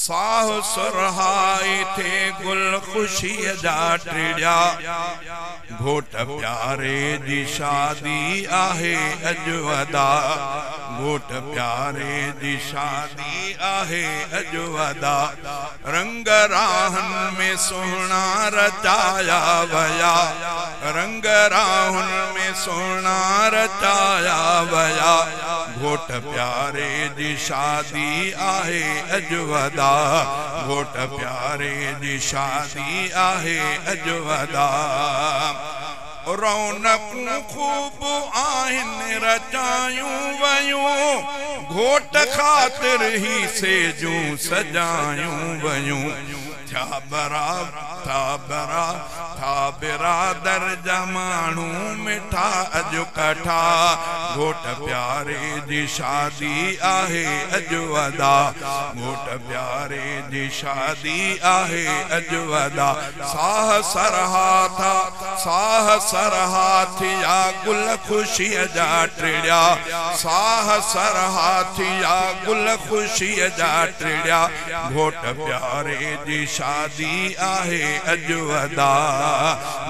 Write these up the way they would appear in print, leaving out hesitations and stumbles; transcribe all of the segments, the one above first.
साह सुरहाई थे गुल ख़ुशीअ जा टिड़िया। घोट प्यारे जी शादी आहे अॼु अदा। घोट प्यारे जी शादी आहे अॼु अदा। रंग राहनि में सुहिणा रचाया वया। रंग राहुनि में सुहिणा रचाया वया। घोट प्यारे जी शादी आहे अॼु अदा। घोट प्यारे जी शादी आहे अॼु अदा। रौनकूं ख़ूब आहिनि रचायूं वयूं। घोट ख़ातिर ही सेजूं सजायूं वयूं। थिया बरा था बरा था बिरादर जा माण्हू मिठा अॼु कठा। घोट प्यारे जी शादी आहे अॼु अदा। घोट प्यारे जी शादी आहे अॼु अदा। साह सरहा था साह सरहा थिया गुल ख़ुशीअ जा टिड़िया। साह सरहा थिया गुल ख़ुशीअ जा टिड़िया। घोट प्यारे जी शादी आहे अॼु अदा।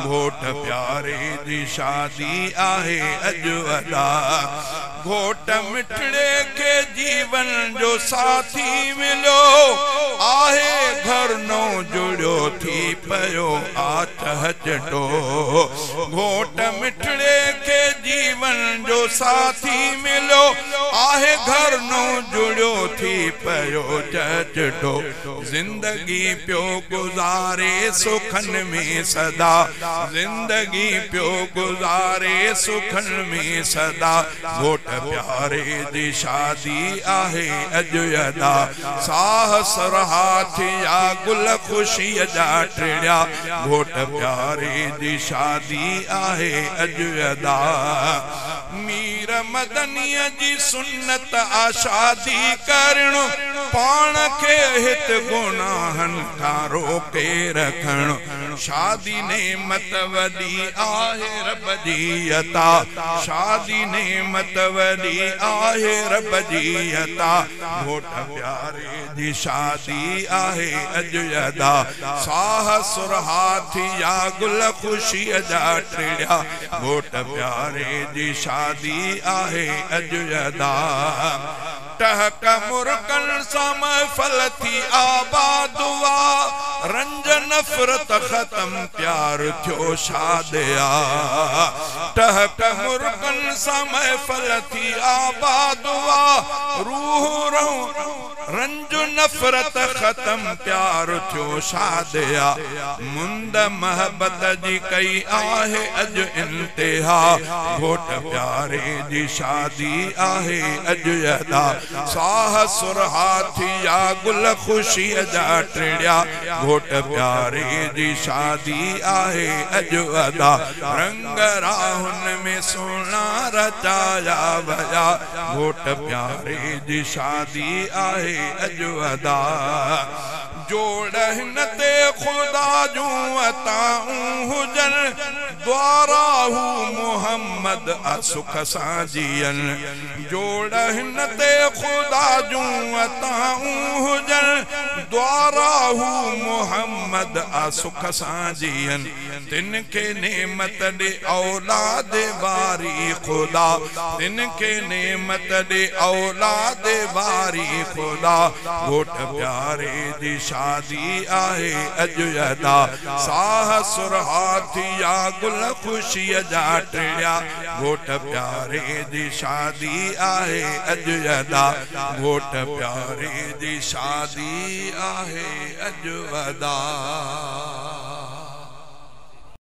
घोट प्यारे जी शादी आहे अॼु अदा। घोट मिठड़े खे जीवन जो साथी मिलियो। आहे घर नो जुड़ियो थी पियो आचहचटो। घोट मिठड़े खे जीवन जो साथी मिलियो। आहे घर नो जुड़ियो थी पियो चचटो। ज़िंदगी पियो गुज़ारे सुखनि में सदा। ज़िंदगी पियो गुज़ारे सुखनि में सदा। घोट प्यारे जी शादी आहे अॼु अदा। साह सरहा थिया गुल ख़ुशीअ जा टिड़िया। घोट प्यारे जी शादी आहे अॼु अदा। मीर मदनीअ जी सुन्नत आ शादी करणु। पाण खे हित गुनाहनि खां रोके रखणु। शादी नेमत वॾी आहे रब जी अता। शादी नेमत वॾी आहे रब जी अता। घोट प्यारे जी शादी आहे अॼु अदा। साह सुरहा थिया गुल ख़ुशीअ जा टिड़िया। घोट प्यारे जी शादी आहे अॼु अदा। टहक मुरकनि सां महफ़ल थी आबाद हुआ। रंज नफ़रत ख़त्म प्यार थियो शादिया। टहक मुरकनि सां महफ़ल थी आबाद हुआ। रूह रंज नफ़रत ख़त्म प्यार थियो शादिया। मुंद मोहबत जी कई आहे अॼु इंतिहा। घोट प्यारे जी शादी आहे अॼु अदा। साह सुरहा थिया गुल ख़ुशीअ जा टिड़िया। घोट प्यारे जी शादी आहे अॼु अदा। रंग राहुनि में सुहिणा रचाया वया। घोट प्यारे जी शादी आहे अॼु अदा। जोड़ हिन ते ख़ुदा जूं अताऊं हुजनि। द्वारा हू मोहम्मद सुख सां जीअनि। जोड़ हिन ते ख़ुदा जूं अताऊं हुजनि। द्वारा हू मोहम्मद सुख सां जीअनि। तिन खे नेमत ॾे औलाद वारी ख़ुदा। तिन खे नेमत ॾे औलाद वारी ख़ुदा। घोट प्यारे जी शादी आहे अॼु अदा। साह सुरहा थिया गुल ख़ुशीअ जा टिड़िया। घोट प्यारे जी शादी आहे अॼु अदा। घोट प्यारे जी शादी आहे अॼु अदा।